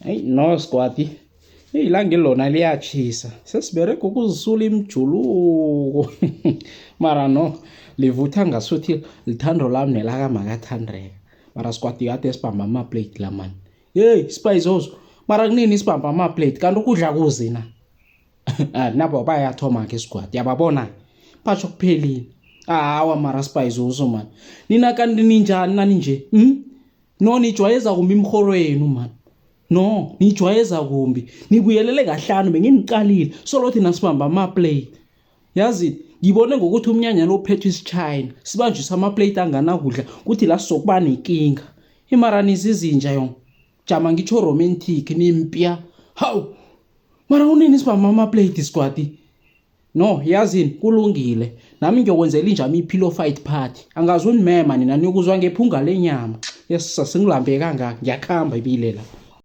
Hey no squad. Hey ilanga lona liyatjhisa. Sesiberega ukuzisula imjuluko. Mara no livutha ngasuthi lithando lami nelakamakathandeka. Mara squad kade sibamba ama-plate la man. Hey Spizozo, mara kunini sibamba ama-plate kanti ukudla kuzi na? Ah, nabo bayathoma ke squad. Yababona? Batsho kuphelile. Hawa mara Spizozo man. Nina kanti ninjani nani nje? No nijwayeza kumbi imihoro yenu man. No, nijwayeza kumbi. Nibuyelele kahlanu benginiqalile. Solo thina sibamba ama-plate. Yazi ngibone ngokuthi umnyanya lo uphethwe isiChina. Sibanjisa ama-plate anganakudla kuthi la sizokuba nenkinga. Imara nizizinja yona. Jama ngitsho romantic nimpya. Hawu. Mara unini sibamba ama-plate squad? No, yazini kulungile. Nami ngiyokwenzela injami i-pillow fight party. Angazi unimema nina niyokuzwa ngephunga lenyama. Yes, sengilambe kangaka. Ngiyakhamba ibile la.